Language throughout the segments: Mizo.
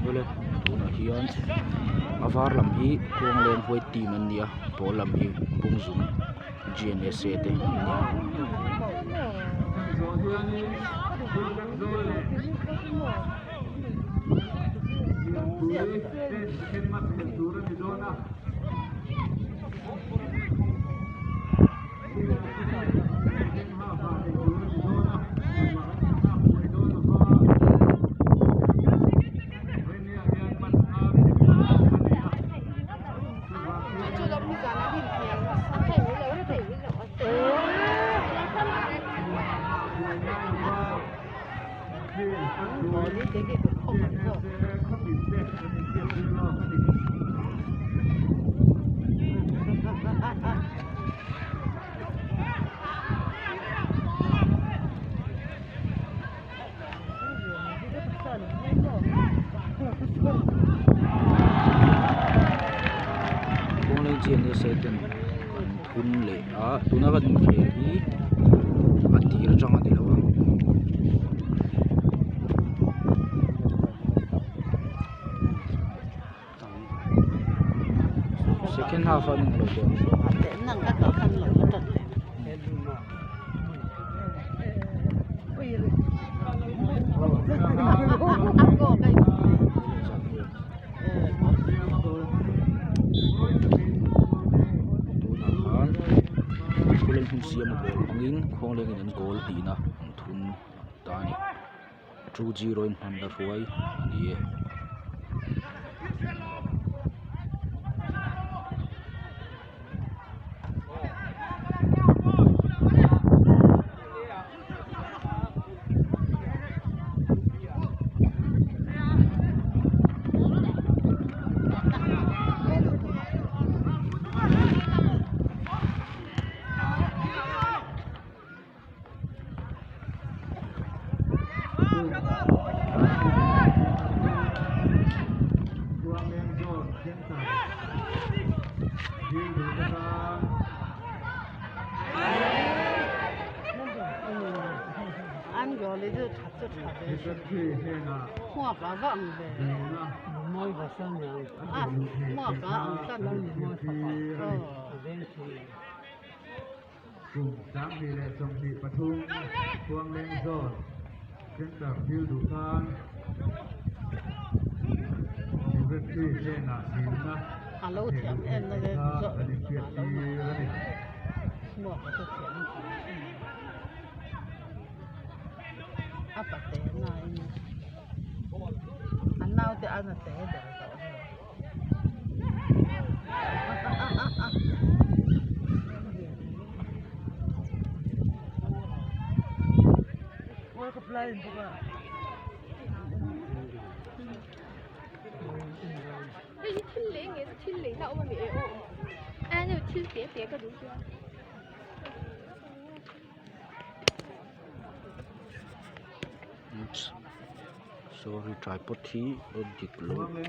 Awle tunah hian a var lam hi khuangleng white team an ni a pawl lam hi bungzung G N S A te an ni. Kawng G N S A ten an thun leh a tuna kan inkhel hi a tir atang a ni lo a. Second half a ni lo tawh. Tunah khan khawleng hun siam a ball hmangin khawnglengin an goal hnihna an thun ta a ni. 2-0 in hman la hruai a ni e. Kum 2023 Khuangleng Zone Center thil duh tan Secretary hnenah dilna theh luh theih tih kha kan inhriat tir a ni. Sorry tripod hi a dik lo hi.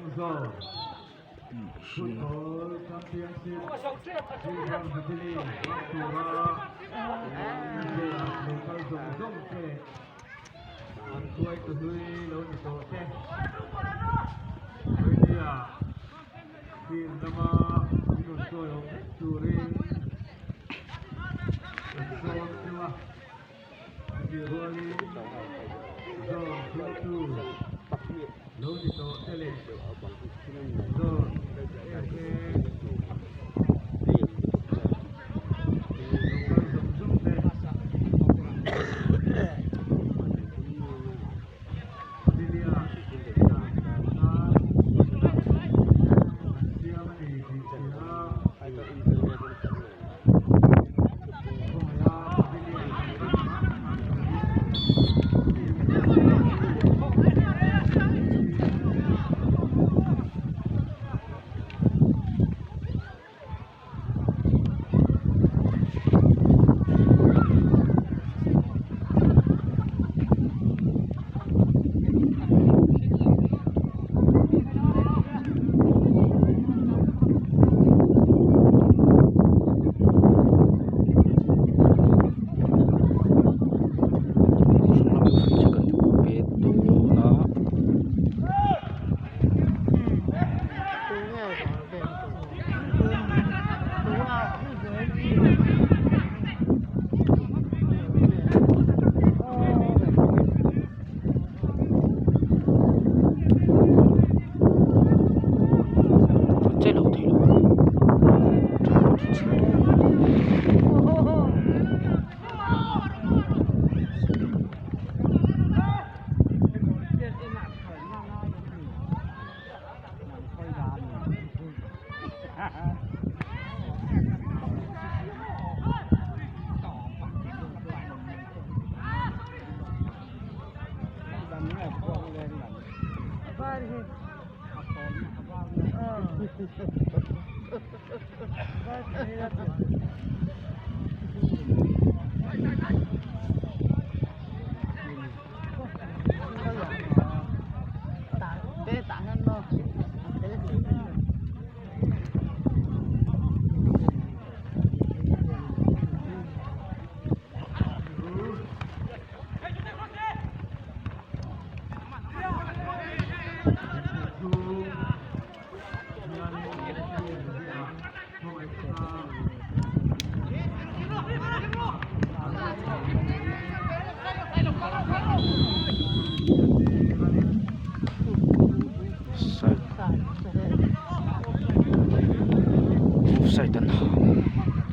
Offside an ham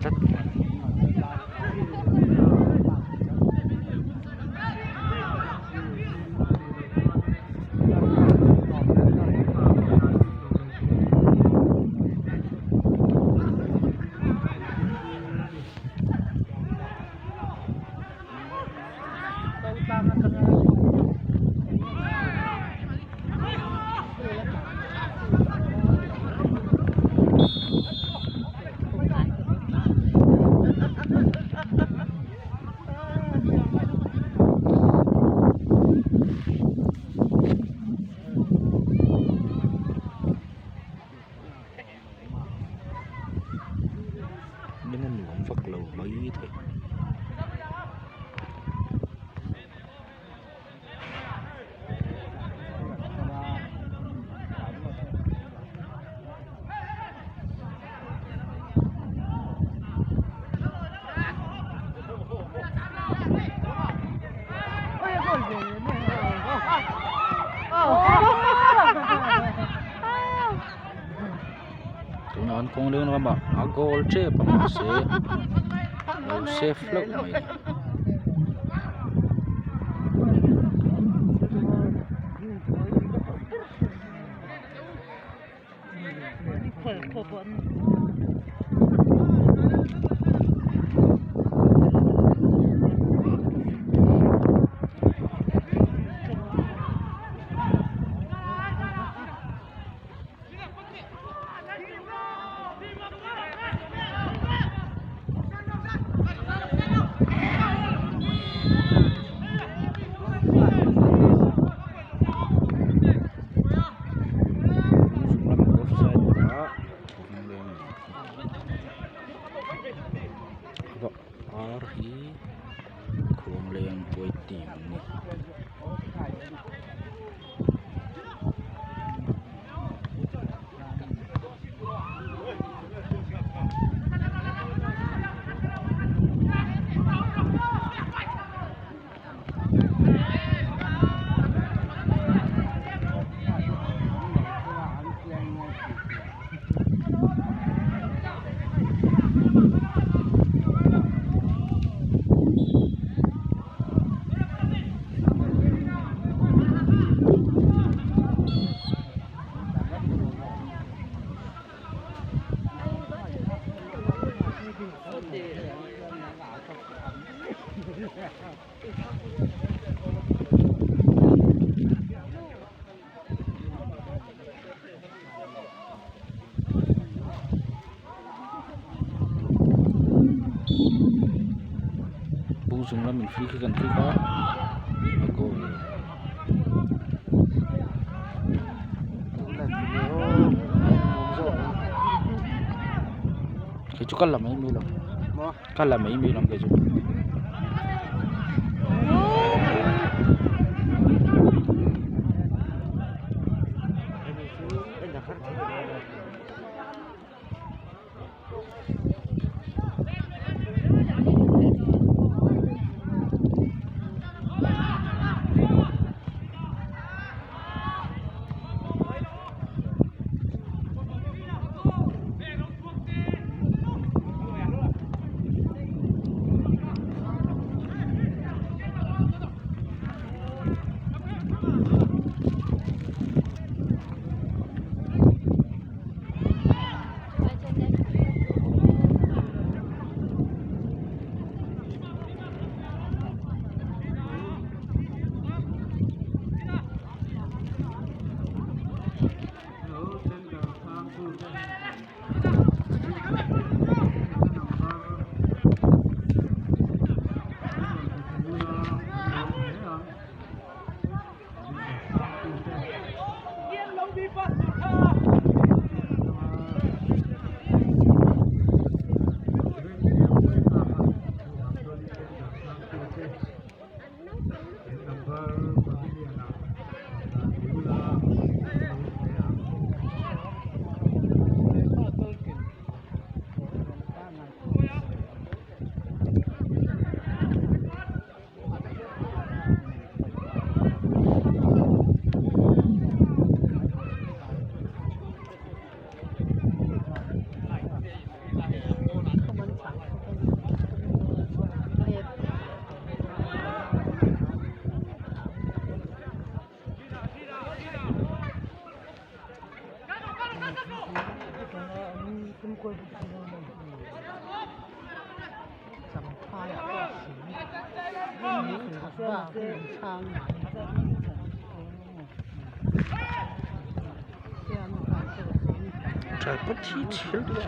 tlat mai. Min a nuam vak lo mai thei. Tunah an kawng leng lamah a goal tep a mahse lo safe hlauh mai. Ar hi khuangleng white team an ni. Bung chung lamin free kick an kick a a goal. Kei chu ka la mai mai lo ka la mai mai lo kei chu. Tripod hi chhe lutuk a.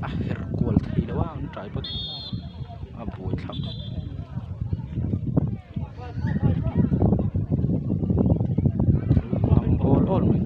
A her kual thei lo a an tripod hi a buai thlak. Ang awl awl mai.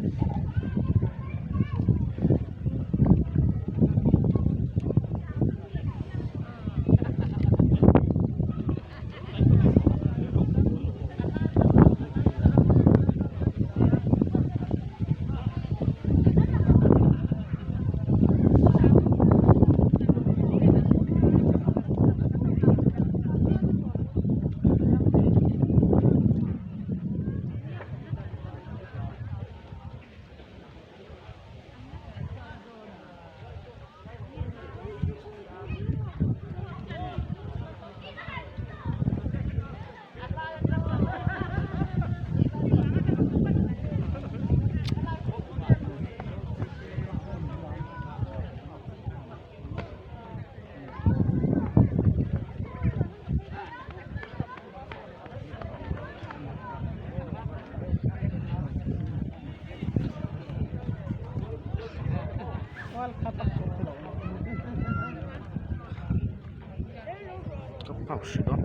Ka phak hrilh a.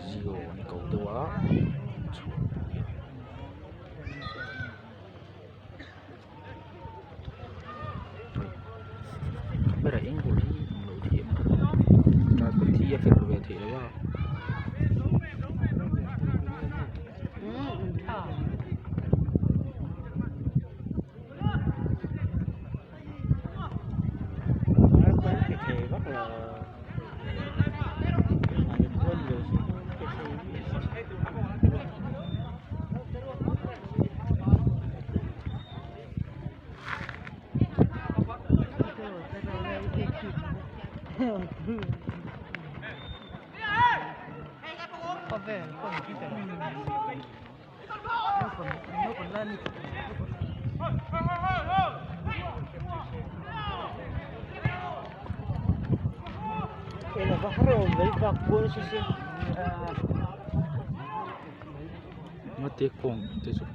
Zio an ko deuh a chhuahpui a. Camera angle hi ang lo thiam tripod hi a herh ve theih loh a. Ngate kawng te chu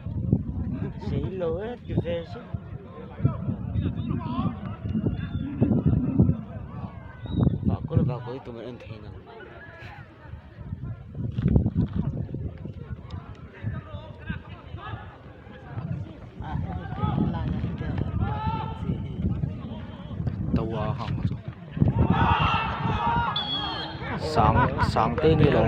Tawa hang chu sang sang te ni lo.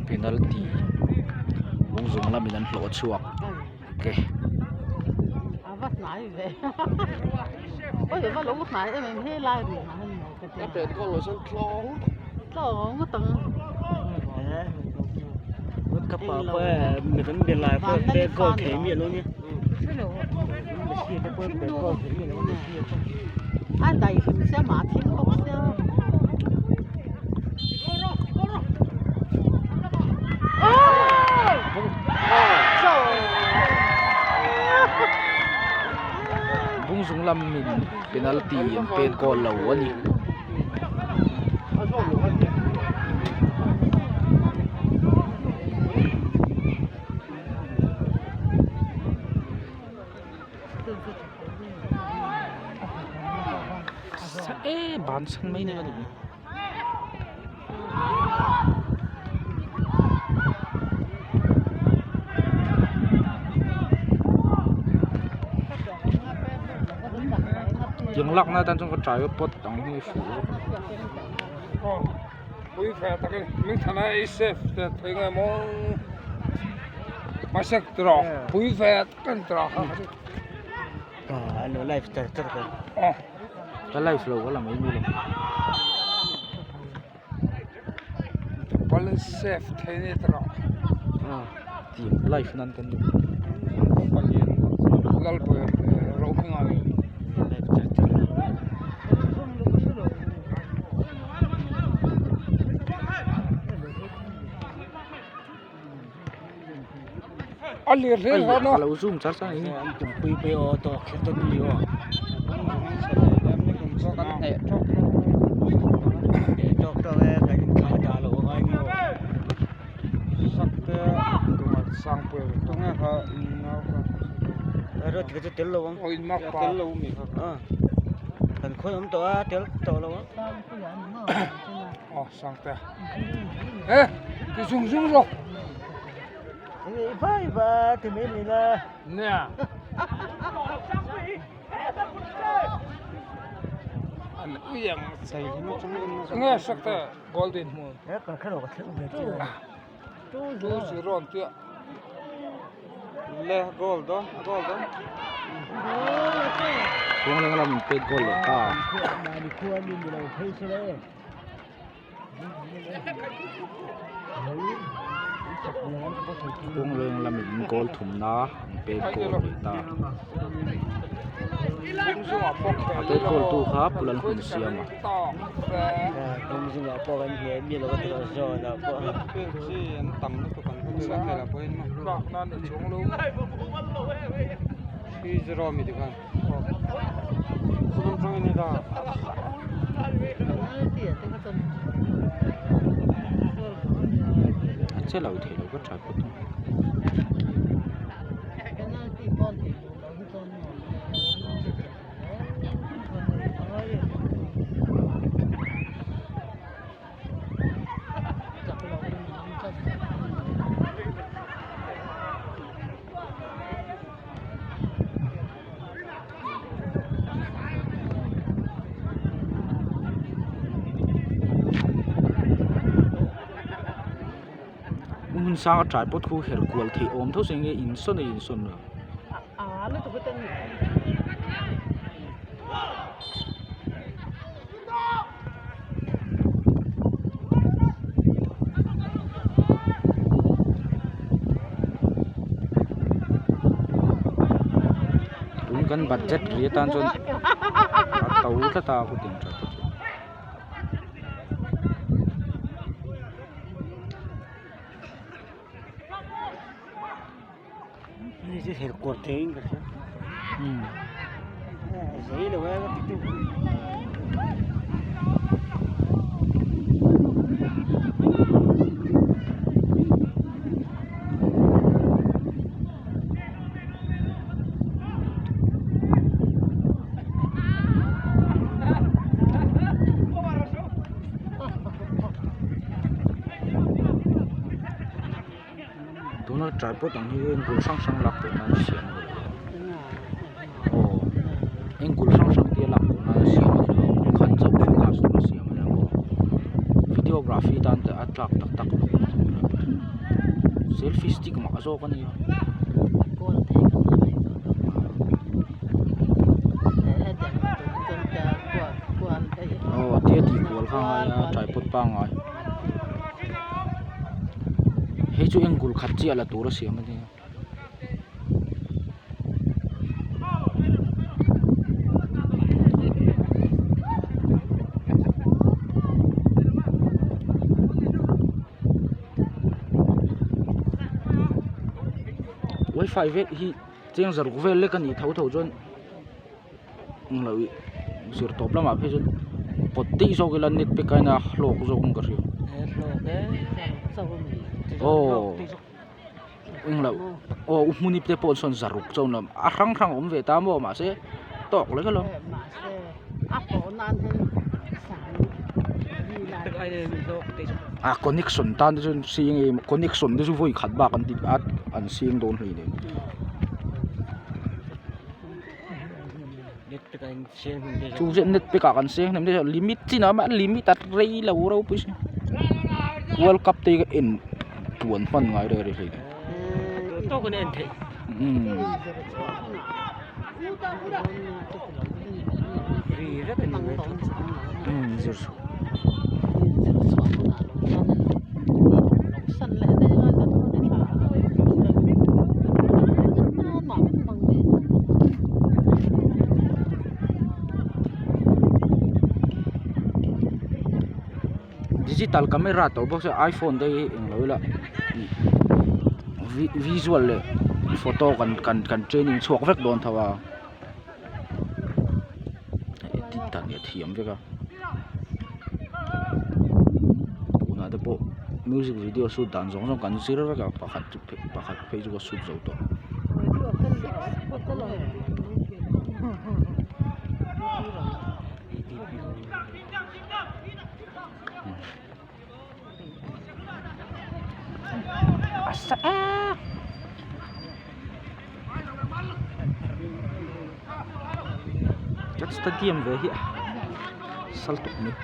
Penalty bawng zawng lamin an hlawh chhuak. e. Bung zung lamin penalty an pet goal lo a ni. E bansan mai ni ka duh. Tiang lakna atan chuan ka tripod ang hi fuh vak. Ka live lo ka la mai mai lo. Tih live nan kan duh. A lo zoom char char a ni. Kawng lam pet goal leh ta. Kawng leng lamin goal thumna an pet goal leh ta. A pet goal tu kha Pu Lalhmunsiama. A che lo thei lo ka tha phawt ang. Hmun sang a tripod khu her kual theih awm tho se nge insawn a insawn lo. Tun kan budget ri atan chuan a to tlat a khawtin tha te chu. Tuna tripod ang hi engkul hrang hrang lak tur nan a siam a ni lo aw engkul hrang hrang te lak tur nan a siam a ni lo khat chauh focus tur a siam a ni lo videography tan te a tlak tak tak loh selfie stick mah zawk a nia. Hei chu angle khat chiah la tur a siam a nia. Wifi vek hi cheng zaruk vel lek a nih tho tho chuan englo ih zir tawp lamah phei chuan pawt daih zawk ila net pack aina hlawk zawk in ka hria aw englo aw u hmuni te pawh sawn zaruk chuan a hrang hrang a awm ve ta maw mahse tawk lek alawm. A connection tan te chuan sing em connection te chu vawi khat bak an ti a an sing dawn hleinem. Chu zet net pack ah kan seng hnem te limit chin a awm a limit a rei lo ropui si world cup te hi ka en puan hman ngai reng reng hleinem. Digital camera tawh bawk se iphone te hi englo ila visual leh photo kan kan kan training chhuak vek dawn tho a edit dan hi a thiam vek a tunah te pawh music video shoot dan zawng zawng kan zir vek a pakhat chu pakhat phei chu ka shoot zo tawh. Kan stadium ve hi a sal tawp mai.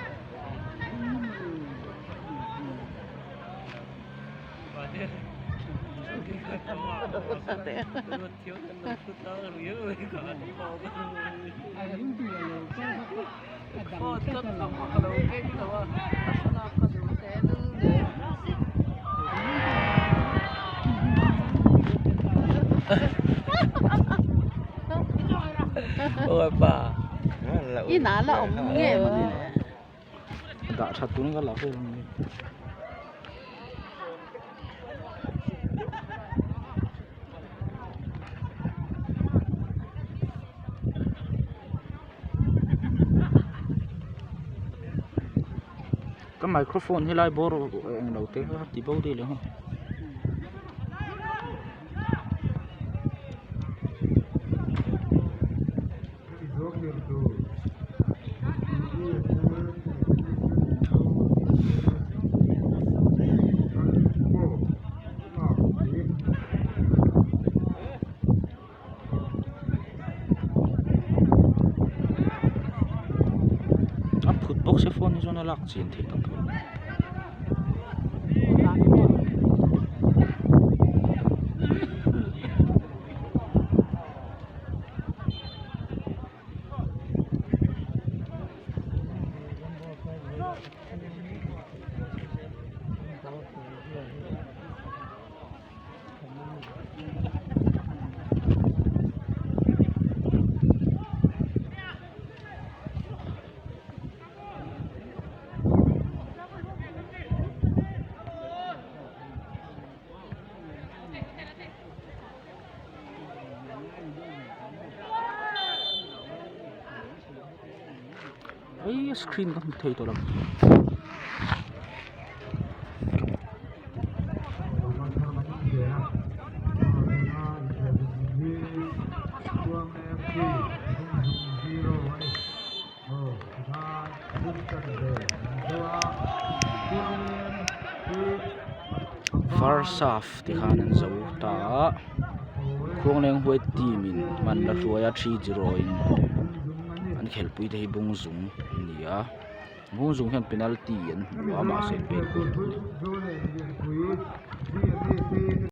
Dah that turin ka la vel ang ni. Ka microphone helai bawr englo te kha ti bo daih leh ang. A phut bawk se phone hi chuan a lak chian theih tak tho. Hei screen ka hmu thei tawh lo. Varsaf ti khan an zo ta a khuangleng huai team in hman la hruai a 3-0 in an khelhpui te hi bungzung an ni a bungzung hian penalty an hmu a mahse an pet goal lo a ni.